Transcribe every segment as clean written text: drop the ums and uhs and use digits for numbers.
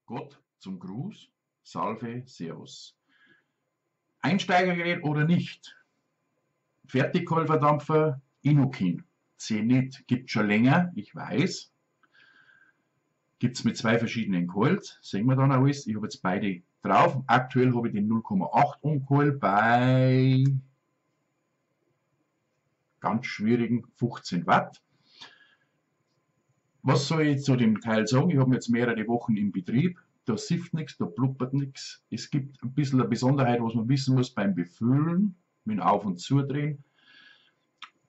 Gott zum Gruß, Salve, Servus. Einsteigergerät oder nicht? Fertigcoil-Verdampfer, Innokin, Zenit, gibt schon länger, ich weiß. Gibt's mit zwei verschiedenen Coils, sehen wir dann auch alles. Ich habe jetzt beide drauf. Aktuell habe ich den 0,8 Ohm Coil bei ganz schwierigen 15 Watt. Was soll ich zu dem Teil sagen? Ich habe jetzt mehrere Wochen im Betrieb. Da sifft nix, da blubbert nix. Es gibt ein bisschen eine Besonderheit, was man wissen muss beim Befüllen, mit Auf- und Zudrehen.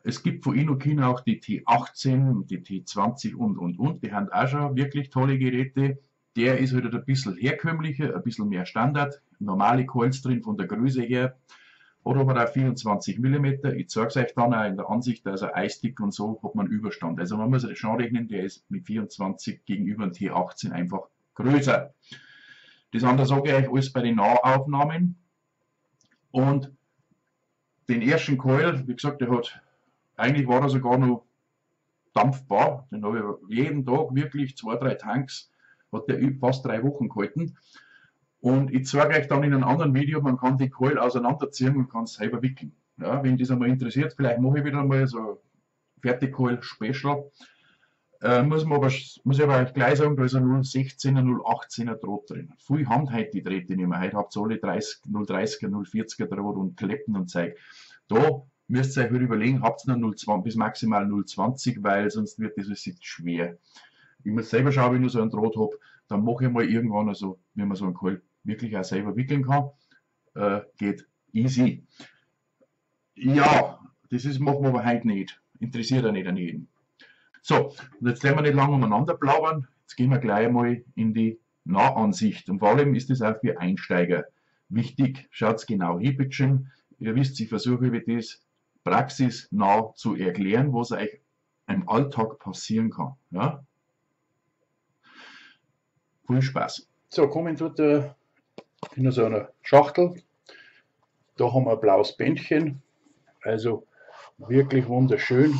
Es gibt von Innokin auch die T18 und die T20 und. Die haben auch schon wirklich tolle Geräte. Der ist halt ein bisschen herkömmlicher, ein bisschen mehr Standard. Normale Coils drin von der Größe her. Hat aber auch 24 Millimeter. Ich zeig's euch dann auch in der Ansicht, also eisdick und so hat man Überstand. Also man muss schon rechnen, der ist mit 24 gegenüber dem T18 einfach größer. Das andere sage ich euch alles bei den Nahaufnahmen. Und den ersten Coil, wie gesagt, der hat, eigentlich war er sogar noch dampfbar. Den habe ich jeden Tag wirklich 2, 3 Tanks, hat der fast 3 Wochen gehalten. Und ich zeige euch dann in einem anderen Video, man kann die Coil auseinanderziehen und kann es selber wickeln. Ja, wenn das einmal interessiert, vielleicht mache ich wieder mal so Fertigcoil Special. Muss ich aber euch gleich sagen, da ist ein 0,16er, 0,18er Draht drin. Viel haben heute die Drähte nicht mehr. Heute habt ihr alle 0,30er, 0,40er Draht und Kleppen und Zeug. Da müsst ihr euch halt überlegen, habt ihr noch 0,20 bis maximal 0,20, weil sonst wird das alles schwer. Ich muss selber schauen, wenn ich so einen Draht hab, dann mache ich mal irgendwann, also, wenn man so einen Coil wirklich auch selber wickeln kann, geht easy. Ja, das ist, machen wir aber heute nicht. Interessiert ja nicht an jeden. So, und jetzt werden wir nicht lange umeinander plaudern. Jetzt gehen wir gleich mal in die Nahansicht. Und vor allem ist das auch für Einsteiger wichtig. Schaut's genau hin, bitteschön. Ihr wisst, ich versuche über das praxisnah zu erklären, was euch im Alltag passieren kann. Ja? Viel Spaß. So, kommen tut er in so einer Schachtel. Da haben wir ein blaues Bändchen. Also wirklich wunderschön.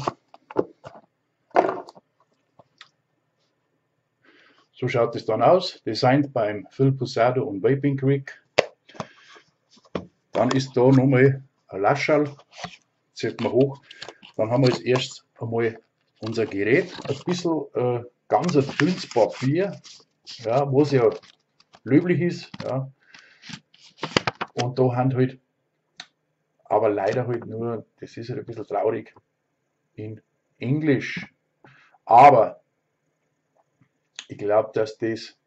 So schaut es dann aus. Designed beim Phil Posado und Vaping Creek. Dann ist da nochmal ein Lascherl. Zieht man hoch. Dann haben wir als erstes einmal unser Gerät. Ein bisschen ganz ein dünnes Papier, ja, was ja löblich ist. Ja. Und da haben halt, aber leider halt nur, das ist halt ein bisschen traurig, in Englisch. Aber ich glaub, dass das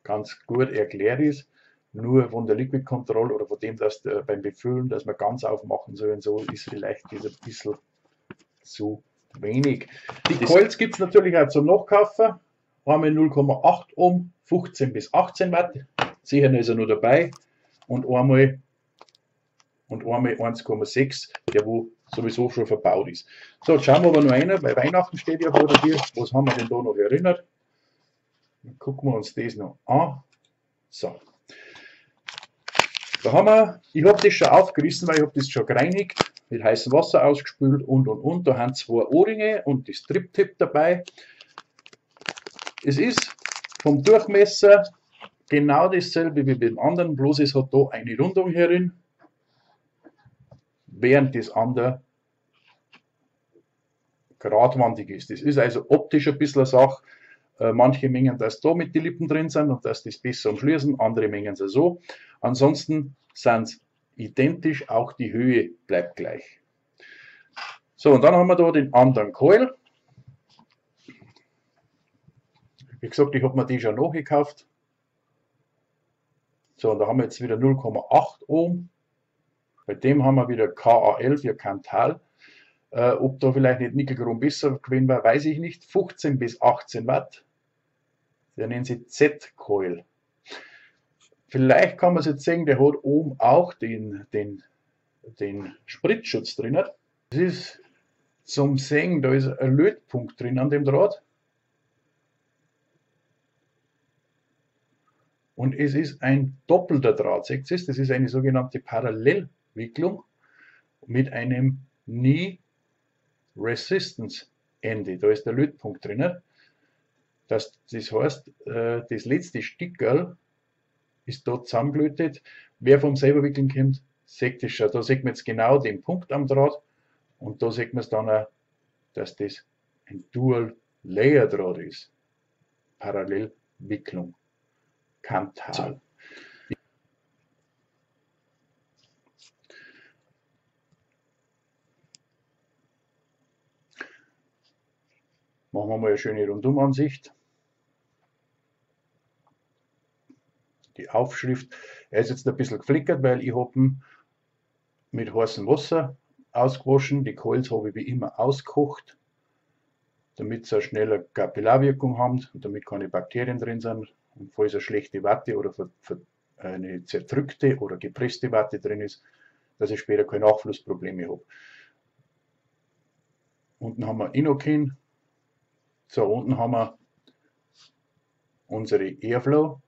ganz gut erklärt ist. Nur von der Liquid Control oder von dem, dass der beim Befüllen, dass man ganz aufmachen soll und so, ist vielleicht das ein bisschen zu wenig. Die Coils gibt's natürlich auch zum Nachkaufen. Einmal 0,8 Ohm, 15 bis 18 Watt. Sicher ist er noch dabei. Und einmal 1,6, der wo sowieso schon verbaut ist. So, jetzt schauen wir aber noch einer, weil Weihnachten steht ja vor der Tür. Was haben wir denn da noch erinnert? Dann gucken wir uns das noch an. So. Da haben wir, ich hab das schon aufgerissen, weil ich hab das schon gereinigt, mit heißem Wasser ausgespült und. Da haben 2 Ohrringe und das Drip-Tip dabei. Es ist vom Durchmesser genau dasselbe wie beim anderen, bloß es hat da eine Rundung herin, während das andere geradwandig ist. Das ist also optisch ein bisschen eine Sache. Manche mengen, dass da mit die Lippen drin sind und dass das besser umschließen, andere mengen es so. Ansonsten sind's identisch, auch die Höhe bleibt gleich. So, und dann haben wir da den anderen Coil. Wie gesagt, ich hab mir die schon nachgekauft. So, und da haben wir jetzt wieder 0,8 Ohm. Bei dem haben wir wieder KAL für Kanthal. Ob da vielleicht nicht Nickelchrom besser gewesen war, weiß ich nicht. 15 bis 18 Watt. Der nennt sich Z-Coil. Vielleicht kann man es jetzt sehen, der hat oben auch den Spritzschutz drin. Das ist zum Sehen, da ist ein Lötpunkt drin an dem Draht. Und es ist ein doppelter Draht, seht ihr es? Das ist eine sogenannte Parallelwicklung mit einem Knee Resistance Ende. Da ist der Lötpunkt drin. Das heißt, das letzte Stickerl ist da zusammengelötet. Wer vom selber wickeln kommt, sieht das schon. Da sieht man jetzt genau den Punkt am Draht und da sieht man es dann auch, dass das ein Dual-Layer-Draht ist. Parallelwicklung. Kanthal. Machen wir mal eine schöne Rundumansicht. Die Aufschrift, er ist jetzt ein bisschen geflickert, weil ich hab ihn mit heißem Wasser ausgewaschen. Die Coils habe ich wie immer auskocht, damit sie eine schnelle Kapillarwirkung haben und damit keine Bakterien drin sind. Und falls eine schlechte Watte oder eine zerdrückte oder gepresste Watte drin ist, dass ich später keine Nachflussprobleme hab. Unten haben wir Innokin. So, unten haben wir unsere Airflow.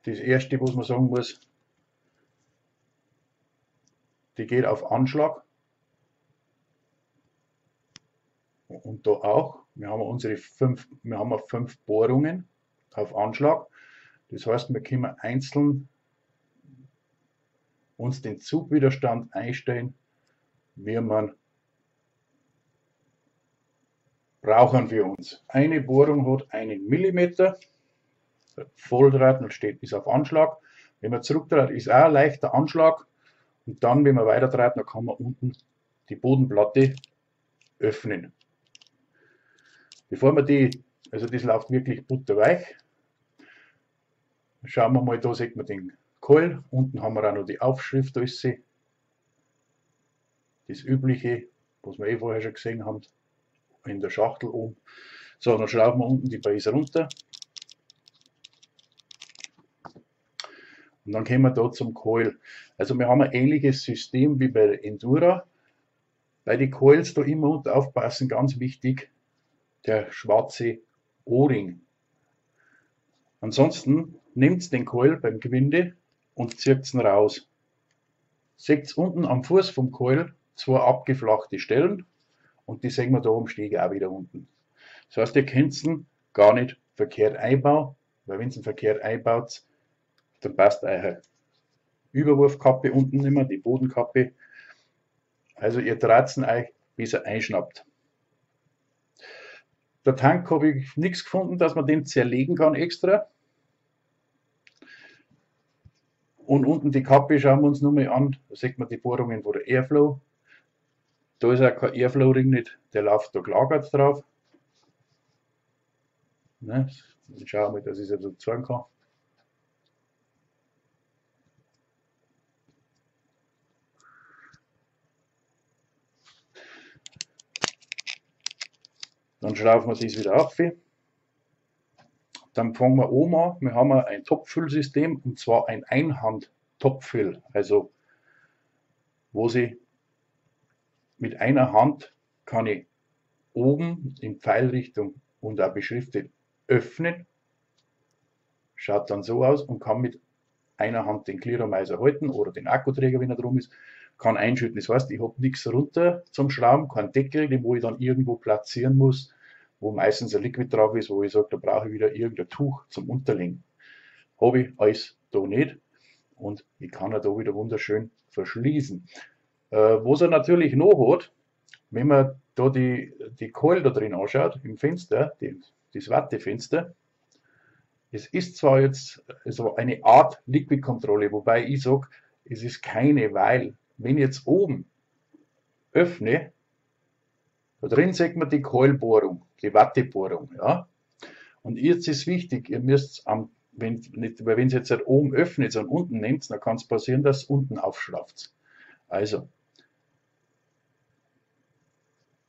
Das erste, was man sagen muss, die geht auf Anschlag. Und da auch. Wir haben unsere fünf, wir haben fünf Bohrungen auf Anschlag. Das heißt, wir können einzeln uns den Zugwiderstand einstellen, wie man brauchen für uns. Eine Bohrung hat 1 Millimeter. Volldraht und steht bis auf Anschlag. Wenn man zurückdreht, ist auch ein leichter Anschlag. Und dann, wenn man weiter dreht, dann kann man unten die Bodenplatte öffnen. Bevor man die, also das läuft wirklich butterweich. Schauen wir mal, da sieht man den Coil. Unten haben wir auch noch die Aufschrift, da ist sie. Das übliche, was wir eh vorher schon gesehen haben, in der Schachtel oben. So, dann schrauben wir unten die Base runter. Und dann kommen wir da zum Coil. Also wir haben ein ähnliches System wie bei der Endura. Bei den Coils da immer unten aufpassen, ganz wichtig, der schwarze O-Ring. Ansonsten nehmt den Coil beim Gewinde und zieht ihn raus. Seht unten am Fuß vom Coil zwei abgeflachte Stellen und die sehen wir da am Steg auch wieder unten. Das heißt, ihr könnt ihn gar nicht verkehrt einbauen, weil wenn ihr ihn verkehrt einbaut, dann passt eure Überwurfkappe unten nicht mehr, die Bodenkappe. Also ihr dreht ihn euch, bis er einschnappt. Der Tank habe ich nichts gefunden, dass man den zerlegen kann extra. Und unten die Kappe schauen wir uns nur mal an. Da sieht man die Bohrungen von der Airflow. Da ist auch kein Airflow-Ring nicht, der läuft da gelagert drauf. Ne? Dann schauen wir mal, dass ich es jetzt so zeigen kann. Dann schrauben wir das wieder auf. Dann fangen wir oben an. Wir haben ein Topfüllsystem und zwar ein Einhand-Topfüll. Also, wo sie mit einer Hand kann ich oben in Pfeilrichtung und auch beschriftet öffnen. Schaut dann so aus und kann mit einer Hand den Clearomizer halten oder den Akkuträger, wenn er drum ist, kann einschütten. Das heißt, ich hab nichts runter zum Schrauben, keinen Deckel, den wo ich dann irgendwo platzieren muss, wo meistens ein Liquid drauf ist, wo ich sag, da brauche ich wieder irgendein Tuch zum Unterlegen. Hab ich alles da nicht und ich kann auch da wieder wunderschön verschließen. Was er natürlich noch hat, wenn man da die Coil da drin anschaut, im Fenster, das Wattefenster, es ist zwar jetzt also eine Art Liquid-Kontrolle, wobei ich sag, es ist keine, weil wenn ich jetzt oben öffne, da drin sieht man die Coilbohrung, die Wattebohrung, ja. Und jetzt ist wichtig, ihr müsst am, wenn, nicht, weil wenn ihr jetzt halt oben öffnet und unten nehmt, dann kann's passieren, dass unten aufschraubt. Also,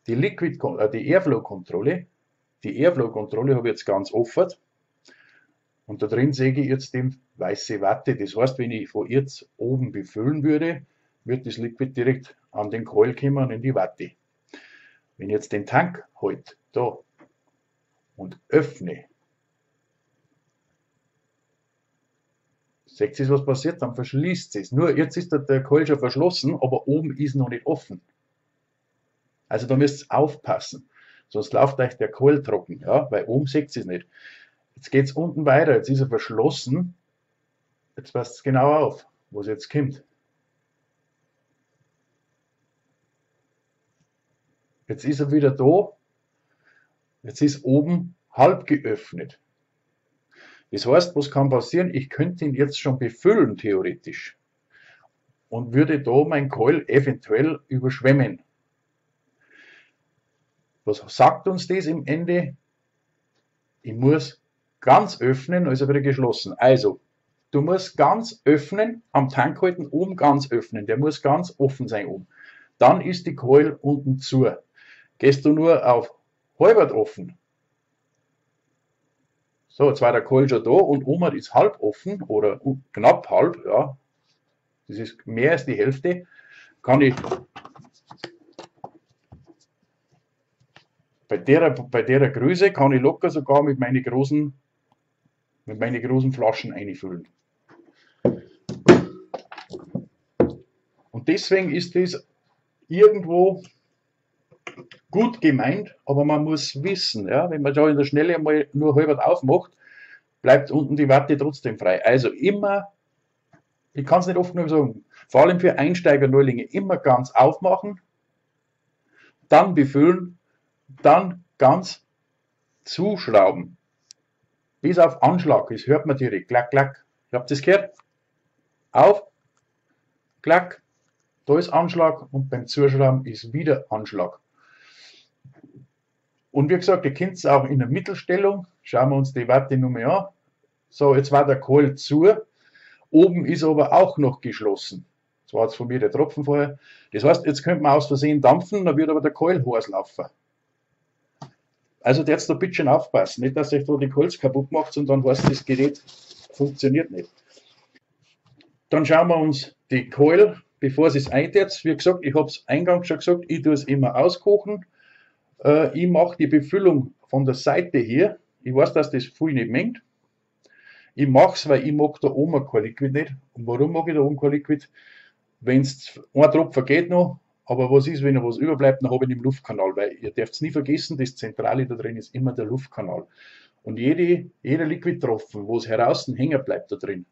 die die Airflow-Kontrolle habe ich jetzt ganz offen. Und da drin sehe ich jetzt die weiße Watte. Das heißt, wenn ich von jetzt oben befüllen würde, wird das Liquid direkt an den Coil kommen und in die Watte. Wenn ich jetzt den Tank halte, da, und öffne, seht ihr, was passiert? Dann verschließt es. Nur jetzt ist der Coil schon verschlossen, aber oben ist noch nicht offen. Also da müsst ihr aufpassen, sonst läuft euch der Coil trocken, ja, weil oben seht ihr es nicht. Jetzt geht's unten weiter, jetzt ist er verschlossen. Jetzt passt es genau auf, was jetzt kommt. Jetzt ist er wieder da. Jetzt ist oben halb geöffnet. Das heißt, was kann passieren? Ich könnte ihn jetzt schon befüllen, theoretisch. Und würde da mein Coil eventuell überschwemmen. Was sagt uns das im Ende? Ich muss ganz öffnen, also wieder geschlossen. Also, du musst ganz öffnen, am Tank halten, oben ganz öffnen. Der muss ganz offen sein oben. Dann ist die Coil unten zu. Gehst du nur auf halbert offen. So, jetzt war der Coil schon da und oben ist halb offen oder knapp halb, ja. Das ist mehr als die Hälfte. Kann ich bei der Größe kann ich locker sogar mit meinen großen Flaschen einfüllen. Und deswegen ist das irgendwo gut gemeint, aber man muss wissen, ja, wenn man da in der Schnelle einmal nur halb aufmacht, bleibt unten die Watte trotzdem frei. Also immer, ich kann es nicht oft genug sagen, vor allem für Einsteiger-Neulinge, immer ganz aufmachen, dann befüllen, dann ganz zuschrauben. Bis auf Anschlag, das hört man direkt, klack, klack. Habt ihr das gehört? Auf, klack, da ist Anschlag und beim Zuschrauben ist wieder Anschlag. Und wie gesagt, ihr könnt es auch in der Mittelstellung. Schauen wir uns die Watte nochmal an. So, jetzt war der Coil zu. Oben ist aber auch noch geschlossen. Das war jetzt von mir der Tropfen vorher. Das heißt, jetzt könnte man aus Versehen dampfen, dann wird aber der Coil heiß laufen. Also jetzt da bitte schön aufpassen, nicht, dass euch da die Coils kaputt macht und dann heißt das Gerät funktioniert nicht. Dann schauen wir uns die Coil, bevor es einsetzt. Wie gesagt, ich habe es eingangs schon gesagt, ich tue es immer auskochen. Ich mache die Befüllung von der Seite hier. Ich weiß, dass das viel nicht mengt. Ich mache es, weil ich mag da oben kein Liquid nicht. Und warum mag ich da oben kein Liquid? Wenn es ein Tropfen geht noch, aber was ist, wenn noch was überbleibt, dann habe ich ihn im Luftkanal, weil ihr dürft es nie vergessen, das Zentrale da drin ist immer der Luftkanal. Und jeder Liquid-Tropfen, wo es heraus hängen bleibt da drin,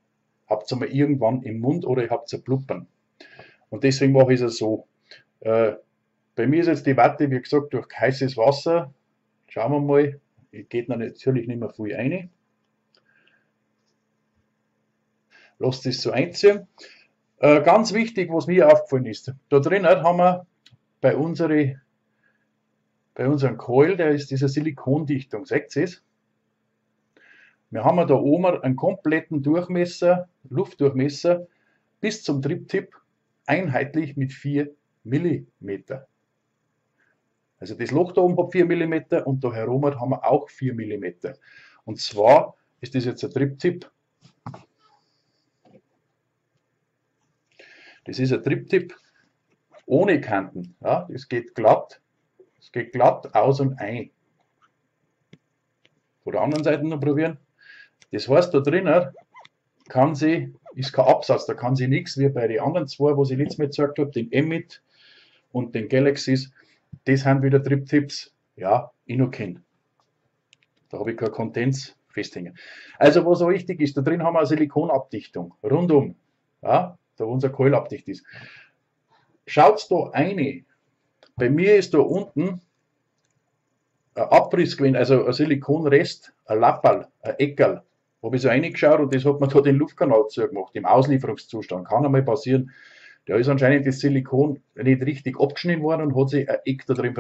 habt ihr mal irgendwann im Mund oder ihr habt es blubbern. Und deswegen mache ich es so. Bei mir ist jetzt die Watte, wie gesagt, durch heißes Wasser. Schauen wir mal, geht natürlich nicht mehr viel rein. Lasst es so einziehen. Ganz wichtig, was mir aufgefallen ist, da drin haben wir bei unserem Coil, der ist diese Silikondichtung, seht ihr es? Wir haben da oben einen kompletten Durchmesser, Luftdurchmesser, bis zum Drip-Tip, einheitlich mit 4 mm. Also das Loch da oben hat 4 mm und da herum haben wir auch 4 mm. Und zwar ist das jetzt ein Drip-Tip. Das ist ein Drip-Tip ohne Kanten. Ja, das geht glatt. Das geht glatt aus und ein. Von der anderen Seite noch probieren. Das heißt, da drinnen kann sie, ist kein Absatz, da kann sie nichts, wie bei den anderen zwei, was ich letztes Mal gezeigt habe, den Emit und den Galaxies. Das sind wieder Drip-Tips, ja, ich noch kenne. Da habe ich keine Kondense festhängen. Also, was auch wichtig ist, da drin haben wir eine Silikonabdichtung, rundum, ja, da wo unser Coil abdicht ist. Schaut da rein. Bei mir ist da unten ein Abriss gewesen, also ein Silikonrest, ein Lapperl, ein Eckerl. Habe ich so reingeschaut und das hat man da den Luftkanal zugemacht, im Auslieferungszustand. Kann einmal passieren. Da ist anscheinend das Silikon nicht richtig abgeschnitten worden und hat sich ein Eck da drin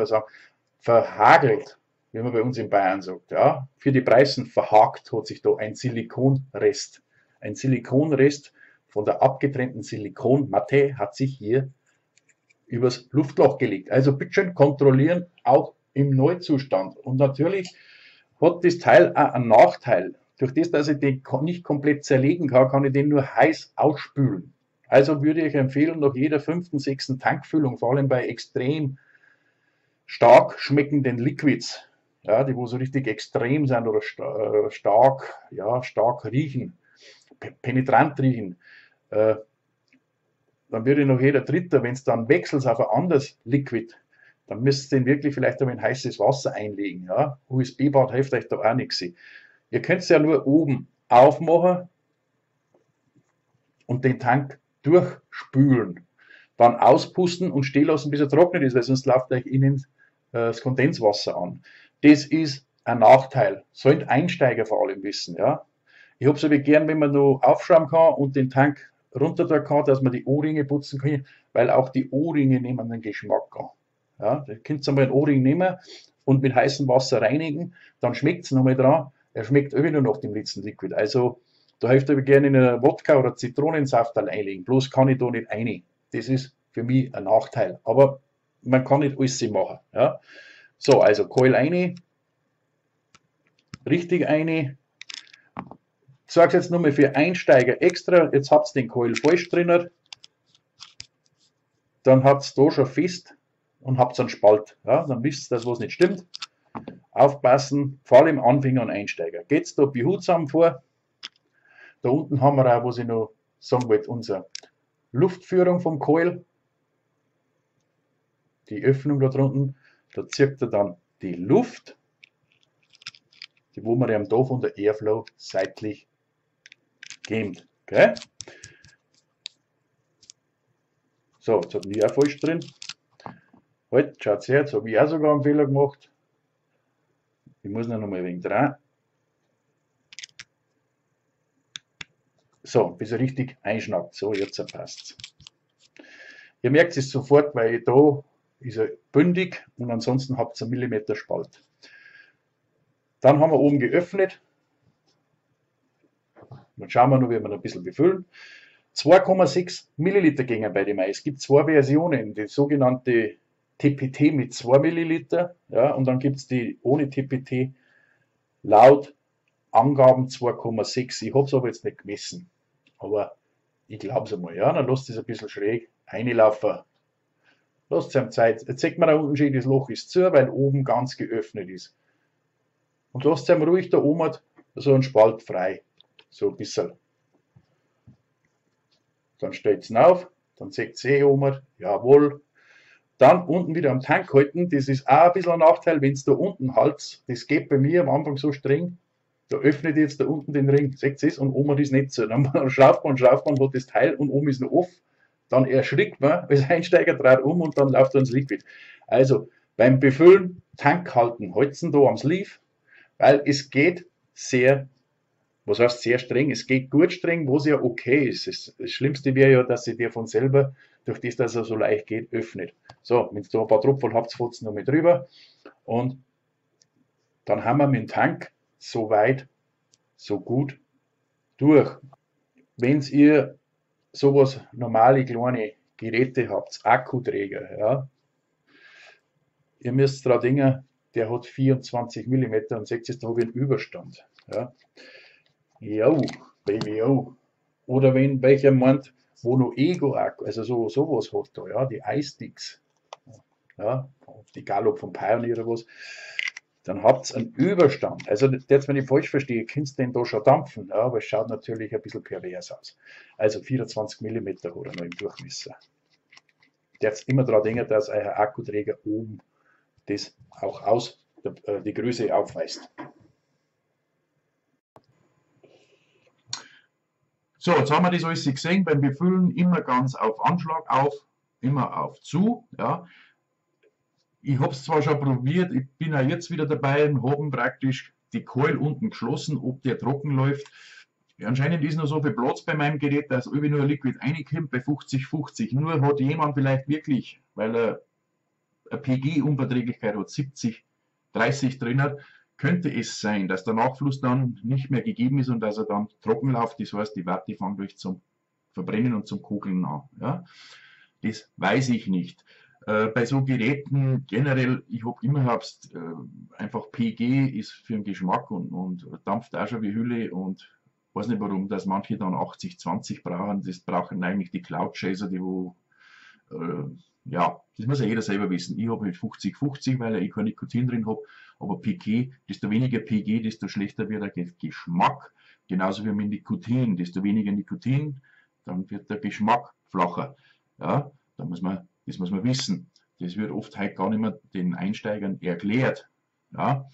verhagelt, wie man bei uns in Bayern sagt. Ja, für die Preisen verhakt hat sich da ein Silikonrest. Ein Silikonrest von der abgetrennten Silikonmatte hat sich hier übers Luftloch gelegt. Also bitte schön kontrollieren, auch im Neuzustand. Und natürlich hat das Teil auch einen Nachteil. Durch das, dass ich den nicht komplett zerlegen kann, kann ich den nur heiß ausspülen. Also würde ich empfehlen, nach jeder 5., 6. Tankfüllung, vor allem bei extrem stark schmeckenden Liquids, ja, die wo so richtig extrem sind oder stark, ja, stark riechen, penetrant riechen, dann würde ich nach jeder dritten, wenn es dann wechselt auf ein anderes Liquid, Dann müsst ihr den wirklich vielleicht einmal in heißes Wasser einlegen. Ja? USB-Bad hilft euch da auch nichts. Ihr könnt es ja nur oben aufmachen und den Tank durchspülen. Dann auspusten und stehen lassen, bis er trocken ist, weil sonst läuft euch innen das Kondenswasser an. Das ist ein Nachteil. Sollen Einsteiger vor allem wissen. Ja? Ich hab's aber gern, wenn man noch aufschrauben kann und den Tank runter tun kann, dass man die O-Ringe putzen kann, weil auch die O-Ringe nehmen den Geschmack an. Ja, da könnt ihr mal einen O-Ring nehmen und mit heißem Wasser reinigen, dann schmeckt's nochmal dran. Er schmeckt immer nur nach dem letzten Liquid. Also da hilft aber gerne in einer Wodka oder Zitronensaft einlegen. Bloß kann ich da nicht rein. Das ist für mich ein Nachteil. Aber man kann nicht alles machen. Ja. So, also Coil rein, richtig rein. Ich sage jetzt nochmal für Einsteiger extra, jetzt habt ihr den Coil falsch drin, dann habt ihr da schon fest und habt einen Spalt. Ja, dann wisst ihr, dass was nicht stimmt. Aufpassen, vor allem Anfänger und Einsteiger. Geht's da behutsam vor. Da unten haben wir auch, was ich noch sagen wollte, unsere Luftführung vom Coil. Die Öffnung da drunten, da zirkt er dann die Luft, die wo man eben da von der Airflow seitlich gibt. Okay? So, jetzt hab ich auch falsch drin. Halt, schaut her, jetzt hab ich auch sogar einen Fehler gemacht. Ich muss noch mal ein wenig dran. So, bis er richtig einschnappt. So, jetzt passt's. Ihr merkt es sofort, weil da ist er bündig und ansonsten habt ihr einen Millimeter Spalt. Dann haben wir oben geöffnet. Dann schauen wir noch, wie wir noch ein bisschen befüllen. 2,6 Milliliter gingen bei dem Ei. Es gibt zwei Versionen, die sogenannte TPT mit 2 Milliliter, ja, und dann gibt's die ohne TPT laut Angaben 2,6. Ich hab's aber jetzt nicht gemessen, aber ich glaub's einmal. Ja, dann lasst es ein bisschen schräg reinlaufen. Lasst es ihm Zeit. Jetzt sieht man da unten schön, das Loch ist zu, weil oben ganz geöffnet ist. Und lasst es ihm ruhig da oben so einen Spalt frei. So ein bisschen. Dann stellt's ihn auf, dann seht ihr eh oben, jawohl. Dann unten wieder am Tank halten, das ist auch ein bisschen ein Nachteil, wenn's da unten halt, das geht bei mir am Anfang so streng, da öffnet jetzt da unten den Ring, seht ihr es, und oben ist nicht so. Dann schraubt man, schraubt man, hat das Teil und oben ist noch off, dann erschrickt man als Einsteiger, dreht um und dann läuft dann das Liquid. Also beim Befüllen, Tank halten, halten da am Sleeve, weil es geht sehr, was heißt sehr streng, es geht gut streng, was ja okay ist. Das Schlimmste wäre ja, dass sich der von selber, durch das, dass er so leicht geht, öffnet. So, wenn ihr da ein paar Tropfen habt, fährt's noch mit drüber. Und dann haben wir mit dem Tank so weit, so gut durch. Wenn ihr sowas normale kleine Geräte habt, Akkuträger, ja, ihr müsst dran denken, der hat 24 Millimeter und seht ihr, da habe ich einen Überstand. Ja. Jo, Baby, yo. Oder wenn welcher meint, wo noch Ego-Akku, also so, sowas hat da, ja, die iSticks, ja, egal ob vom Pioneer oder was, dann habt's einen Überstand. Also, jetzt, wenn ich falsch verstehe, könnt's den da schon dampfen, ja, aber es schaut natürlich ein bisschen pervers aus. Also 24 Millimeter hat er noch im Durchmesser. Jetzt immer dran denken, dass euer Akkuträger oben das auch aus, die Größe aufweist. So, jetzt haben wir das alles gesehen, beim Befüllen immer ganz auf Anschlag auf, immer auf zu. Ja. Ich hab's zwar schon probiert, ich bin auch jetzt wieder dabei und haben praktisch die Coil unten geschlossen, ob der trocken läuft. Ja, anscheinend ist noch so viel Platz bei meinem Gerät, dass irgendwie nur ein Liquid reinkommt bei 50-50. Nur hat jemand vielleicht wirklich, weil er eine P G-Unverträglichkeit hat, 70-30 drin hat, könnte es sein, dass der Nachfluss dann nicht mehr gegeben ist und dass er dann trocken läuft. Das heißt, die Watte fängt durch zum Verbrennen und zum Kokeln an. Ja? Das weiß ich nicht. Bei so Geräten generell, ich hab immer hab's, einfach PG ist für den Geschmack und dampft auch schon wie Hülle und weiß nicht warum, dass manche dann 80-20 brauchen. Das brauchen eigentlich die Cloud Chaser, die wo ja, das muss ja jeder selber wissen. Ich hab halt 50-50, weil ich kein Nikotin drin hab, aber PG, desto weniger PG, desto schlechter wird der Geschmack. Genauso wie mit Nikotin, desto weniger Nikotin, dann wird der Geschmack flacher. Ja, da muss man, das muss man wissen. Das wird oft heute gar nicht mehr den Einsteigern erklärt. Ja,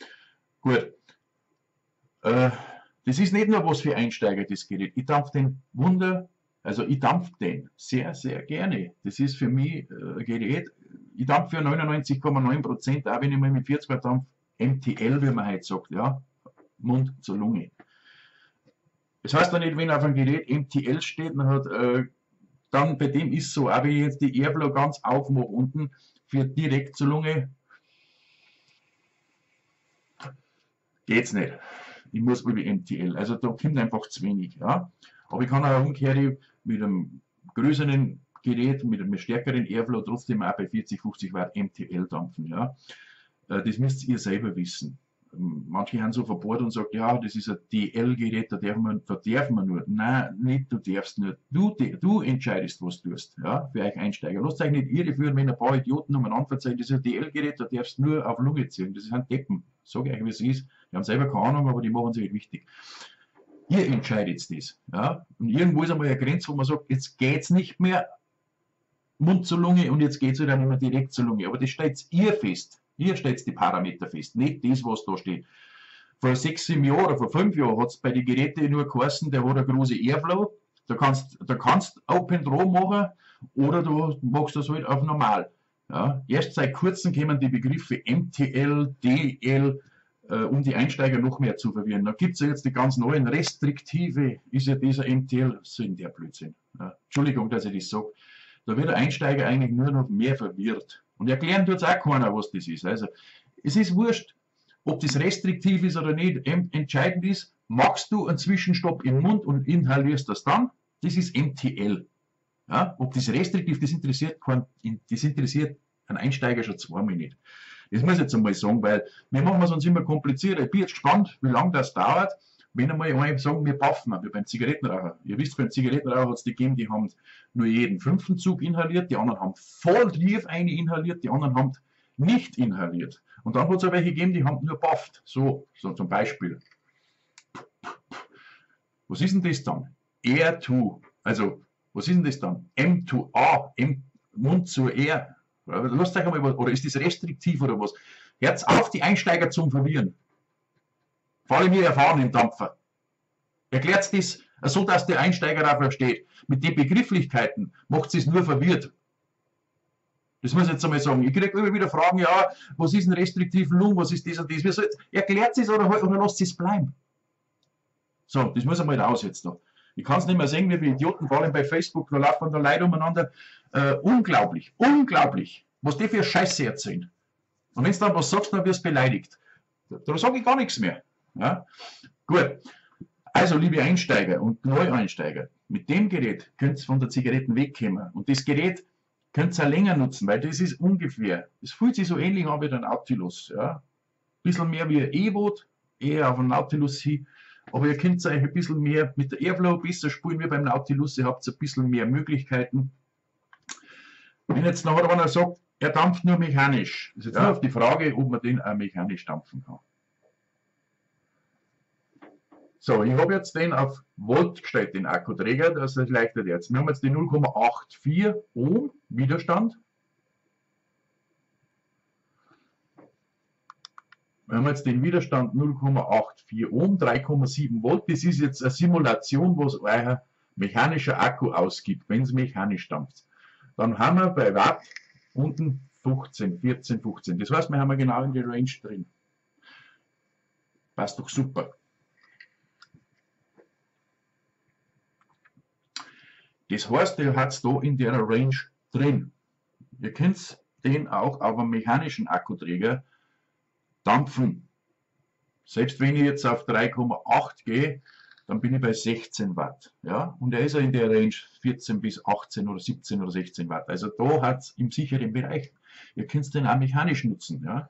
gut. Das ist nicht nur was für Einsteiger, das Gerät. Ich dampf den Wunder, also ich dampf den sehr, sehr gerne. Das ist für mich ein Gerät. Ich dampf für 99,9%, auch wenn ich mal mit 40 Watt dampf, MTL, wie man heute sagt, ja, Mund zur Lunge. Das heißt dann nicht, wenn auf einem Gerät MTL steht, dann hat, dann bei dem ist so, auch wenn ich jetzt die Airflow ganz aufmache unten, für direkt zur Lunge, geht's nicht. Ich muss über MTL, also da kommt einfach zu wenig. Ja. Aber ich kann auch umgekehrt mit einem größeren Gerät, mit einem stärkeren Airflow trotzdem auch bei 40, 50 Watt MTL dampfen. Ja. Das müsst ihr selber wissen. Manche haben so verbohrt und sagen, ja, das ist ein DL-Gerät, da darf man nur. Nein, nicht du darfst nur. Du entscheidest, was du tust, ja, für euch Einsteiger. Lasst euch nicht irreführen, wenn ein paar Idioten umeinander verzeihen, das ist ein DL-Gerät, da darfst du nur auf Lunge ziehen. Das ist ein Deppen. Sag ich euch, wie es ist. Die haben selber keine Ahnung, aber die machen sich nicht wichtig. Ihr entscheidet das. Ja? Und irgendwo ist einmal eine Grenze, wo man sagt, jetzt geht's nicht mehr Mund zur Lunge und jetzt geht's wieder nicht mehr direkt zur Lunge. Aber das stellt ihr fest. Hier steht die Parameter fest, nicht das, was da steht. Vor 6, 7 Jahren oder vor 5 Jahren hat es bei den Geräten nur geheißen, der hat eine große Airflow. Da kannst Open Draw machen oder du machst das halt auf normal. Ja, erst seit kurzem kommen die Begriffe MTL, DL, um die Einsteiger noch mehr zu verwirren. Da gibt es ja jetzt die ganz neuen Restriktive, ist ja dieser MTL, so in der Blödsinn. Ja, Entschuldigung, dass ich das sage. Da wird der Einsteiger eigentlich nur noch mehr verwirrt. Und erklären tut es auch keiner, was das ist. Also, es ist wurscht, ob das restriktiv ist oder nicht. Entscheidend ist, machst du einen Zwischenstopp im Mund und inhalierst das dann? Das ist MTL. Ja, ob das restriktiv, das interessiert keinen, das interessiert einen Einsteiger schon zweimal nicht. Das muss ich jetzt einmal sagen, weil wir machen es uns immer komplizierter. Ich bin jetzt gespannt, wie lange das dauert, wenn einmal einer sagen, wir puffen, wie beim Zigarettenraucher. Ihr wisst, beim Zigarettenraucher hat es die gegeben, die haben nur jeden 5. Zug inhaliert, die anderen haben voll tief eine inhaliert, die anderen haben nicht inhaliert. Und dann hat es auch welche gegeben, die haben nur pufft. So zum Beispiel. Was ist denn das dann? R2, also was ist denn das dann? M2A, M, Mund zu R. Lasst euch einmal, oder ist das restriktiv oder was? Hört's auf, die Einsteiger zum Verwirren. Vor allem ihr erfahrenen Dampfer. Erklärt das so, dass der Einsteiger auch versteht. Mit den Begrifflichkeiten macht es nur verwirrt. Das muss ich jetzt einmal sagen. Ich kriege immer wieder Fragen, ja, was ist ein restriktiv Lung, was ist das und das? Erklärt es oder lasst es bleiben. So, das muss einmal raus jetzt noch. Ich kann es nicht mehr sehen, wie viele Idioten, vor allem bei Facebook, da laufen da Leute umeinander. Unglaublich, unglaublich, was die für Scheiße erzählen. Und wenn du dann was sagst, dann wirst du beleidigt. Da sage ich gar nichts mehr. Ja? Gut, also liebe Einsteiger und Neueinsteiger, mit dem Gerät könnt ihr von der Zigaretten wegkommen. Und das Gerät könnt ihr auch länger nutzen, weil das ist ungefähr, es fühlt sich so ähnlich an wie der Nautilus. Ja? Ein bisschen mehr wie ein E-Boot, eher auf einen Nautilus hin. Aber ihr könnt euch ein bisschen mehr mit der Airflow besser spielen wie beim Nautilus, ihr habt ein bisschen mehr Möglichkeiten. Wenn jetzt noch einer sagt, er dampft nur mechanisch, ist jetzt nur auf die Frage, ob man den auch mechanisch dampfen kann. So, ich habe jetzt den auf Volt gestellt, den Akkuträger, das ist leichter jetzt. Wir haben jetzt die 0,84 Ohm Widerstand. Wir haben jetzt den Widerstand 0,84 Ohm, 3,7 Volt. Das ist jetzt eine Simulation, was euer mechanischer Akku ausgibt, wenn es mechanisch dampft. Dann haben wir bei Watt unten 15, 14, 15. Das heißt, wir haben genau in die Range drin. Passt doch super. Das heißt, ihr habt es da in der Range drin. Ihr könnt den auch auf einem mechanischen Akkuträger dampfen. Selbst wenn ich jetzt auf 3,8 gehe, dann bin ich bei 16 Watt. Ja? Und er ist ja in der Range 14 bis 18 oder 17 oder 16 Watt. Also da hat es im sicheren Bereich. Ihr könnt den auch mechanisch nutzen. Ja?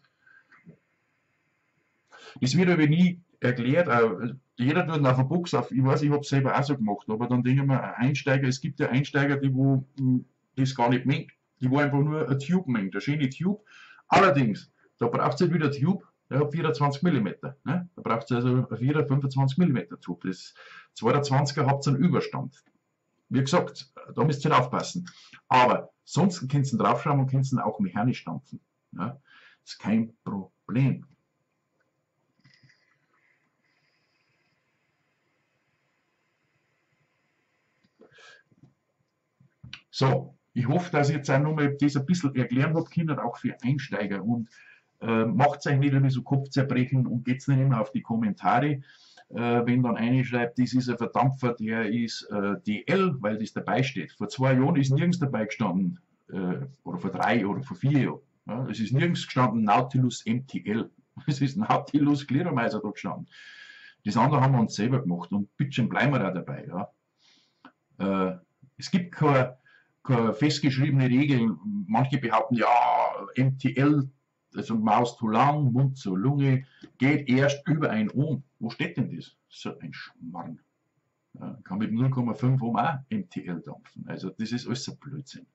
Das wird aber nie erklärt. Jeder tut auf der Box auf. Ich weiß, ich habe es selber auch so gemacht, aber dann denke ich mir, Einsteiger, es gibt ja Einsteiger, die wo das gar nicht mengen, die wo einfach nur eine Tube mengen, eine schöne Tube. Allerdings, da braucht es nicht wieder Tube, der hat 24 mm. Ne? Da braucht es also eine 4 25 mm Tube. Das 22er habt ihr einen Überstand. Wie gesagt, da müsst ihr halt aufpassen. Aber sonst könnt ihr draufschrauben und könnt ihr auch mechanisch dampfen. Ja, ist kein Problem. So, ich hoffe, dass ich jetzt auch nochmal das ein bisschen erklären habe können, auch für Einsteiger. Und macht euch nicht immer so Kopfzerbrechen und geht's nicht immer auf die Kommentare. Wenn dann einer schreibt, das ist ein Verdampfer, der ist DL, weil das dabei steht. Vor 2 Jahren ist nirgends dabei gestanden, oder vor 3 oder vor 4 Jahren. Ja, es ist nirgends gestanden Nautilus MTL. Es ist Nautilus Clearomizer da gestanden. Das andere haben wir uns selber gemacht und bitteschön bleiben wir auch dabei. Ja. Es gibt keine festgeschriebene Regeln. Manche behaupten, ja, MTL, also Maus zu lang, Mund zur Lunge, geht erst über 1 Ohm. Wo steht denn das? So ein Schmarrn. Ja, kann mit 0,5 Ohm auch MTL dampfen. Also das ist alles ein Blödsinn.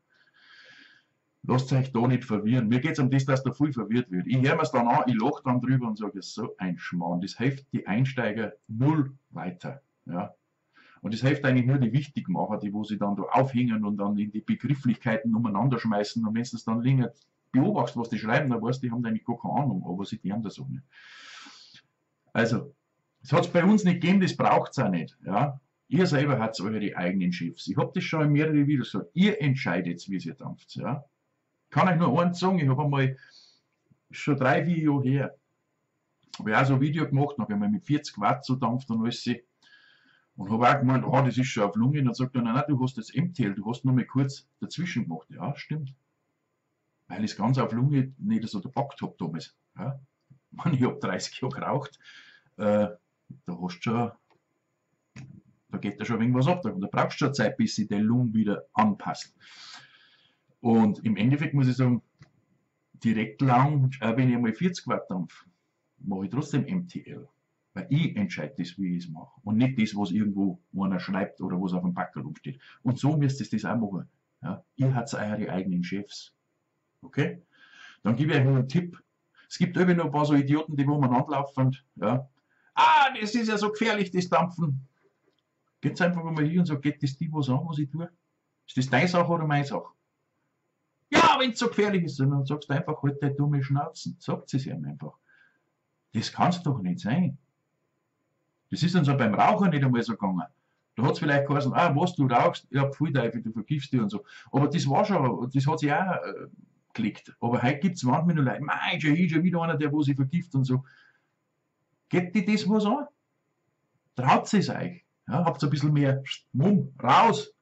Lasst euch da nicht verwirren. Mir geht's um das, dass da viel verwirrt wird. Ich höre mir's dann an, ich lache dann drüber und sage, so ein Schmarrn. Das hilft die Einsteiger null weiter. Ja. Und das hilft eigentlich nur die Wichtigmacher, die wo sie dann da aufhängen und dann in die Begrifflichkeiten umeinander schmeißen. Und wenn du das dann länger beobachtest, was die schreiben, dann weißt du, die haben eigentlich gar keine Ahnung, aber sie tun das auch nicht. Also, das hat's bei uns nicht gegeben, das braucht's auch nicht. Ja? Ihr selber habt eure eigenen Chefs. Ich hab das schon in mehreren Videos gesagt. Ihr entscheidet, wie ihr dampft. Ja? Kann euch nur eins sagen, ich hab einmal schon 3, 4 Jahre her, hab ich auch so ein Video gemacht, noch einmal mit 40 Watt so dampft und alles. Und hab auch gemeint, oh, das ist schon auf Lunge. Und dann sagt er, nein, nein, du hast jetzt MTL, du hast nur mal kurz dazwischen gemacht. Ja, stimmt. Weil ich es ganz auf Lunge nicht so gepackt hab damals. Ja. Ich meine, ich hab 30 Jahre geraucht, da hast du schon, da geht da schon ein wenig was ab. Da brauchst du schon Zeit, bis sich die Lunge wieder anpasst. Und im Endeffekt muss ich sagen, direkt lang, auch wenn ich einmal 40 Watt dampf, mache ich trotzdem MTL. Weil ich entscheide das, wie ich es mache. Und nicht das, was irgendwo einer schreibt oder was auf dem Packerl rumsteht. Und so müsst ihr das auch machen. Ja? Ihr habt eure eigenen Chefs. Okay? Dann gebe ich euch noch einen Tipp. Es gibt immer noch ein paar so Idioten, die wo umeinander laufen. Ja? Ah, das ist ja so gefährlich, das Dampfen. Geht's einfach mal hier und sagt, geht das die was an, was ich tue? Ist das deine Sache oder meine Sache? Ja, wenn's so gefährlich ist, dann sagst du einfach, halt deine dumme Schnauzen. Sagt es ihm einfach. Das kann's doch nicht sein. Das ist uns ja beim Rauchen nicht einmal so gegangen. Da hat's vielleicht geheißen, ah, was, du rauchst, ja, pfui Teufel, du vergifst dich und so. Aber das war schon, das hat sich auch gelegt. Aber heute gibt's manchmal noch Leute, mei, schon hier, schon wieder einer, der wo sich vergift und so. Geht dir das was an? Traut es euch? Ja, habt ein bisschen mehr Mumm, raus!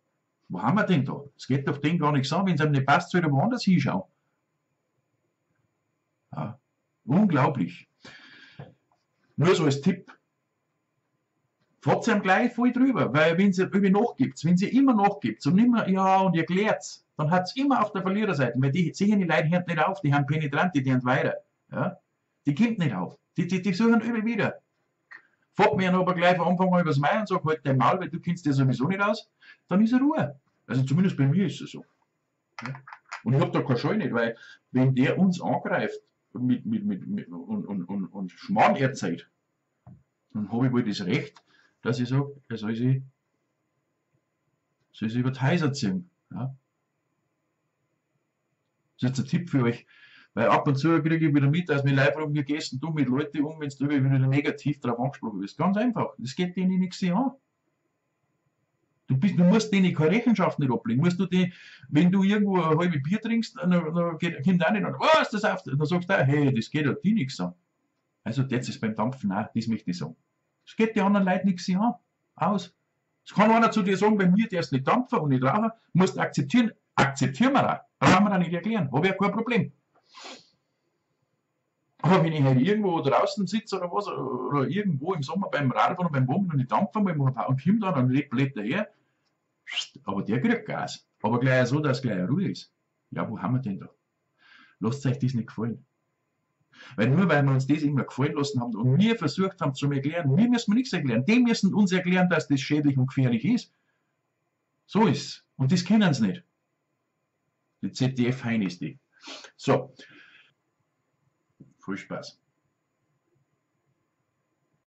Wo haben wir denn da? Es geht doch den gar nichts an, wenn's einem nicht passt, soll er woanders hinschauen. Ja, unglaublich. Nur so als Tipp. Fahrt ihm gleich voll drüber, weil wenn sie irgendwie nachgibt, wenn sie immer nachgibt und immer, ja, und ihr klärt's, dann hat's immer auf der Verliererseite, weil die sehen die Leute hören nicht auf, die haben penetrant, die hören weiter. Ja? Die kommt nicht auf. Die suchen immer wieder. Fahrt mir aber gleich von Anfang an übers Maul und sagt, halt dein Maul, weil du kennst dir sowieso nicht aus, dann ist er Ruhe. Also zumindest bei mir ist es so. Ja? Und ich hab da keine Scheu nicht, weil wenn der uns angreift und Schmarrn erzählt, dann hab ich wohl das Recht, dass ich sag, er soll sich über die Häuser ziehen. Ja? Das ist jetzt ein Tipp für euch, weil ab und zu kriege ich wieder mit, dass mir Leute fragen, wie gehst denn du mit Leuten um, wenn du wieder negativ drauf angesprochen wirst. Ganz einfach, das geht denen nichts an. Du musst denen keine Rechenschaft nicht ablegen. Musst du die, wenn du irgendwo ein halbes Bier trinkst, dann kommt auch nicht an, was, das auf, dann sagst du auch, hey, das geht ja dir nichts an. Also das ist beim Dampfen auch, das möchte ich sagen. Es geht die anderen Leute nichts an. Aus. Es kann einer zu dir sagen, bei mir darfst du nicht dampfen und nicht rauchen, musst akzeptieren. Akzeptieren wir auch. Brauchen wir auch nicht erklären. Hab ich ja kein Problem. Aber wenn ich halt irgendwo draußen sitze oder was, oder irgendwo im Sommer beim Radfahren und beim Wummen und ich dampfe mal und komme dann und leg blöd daher, aber der kriegt Gas. Aber gleich so, dass gleich Ruhe ist. Ja, wo haben wir denn da? Lasst euch das nicht gefallen. Weil nur weil wir uns das immer gefallen lassen haben und wir versucht haben zu erklären, wir müssen nichts erklären. Die müssen uns erklären, dass das schädlich und gefährlich ist. So ist's. Und das kennen sie nicht. Die ZDF-Heinis die. So. Viel Spaß.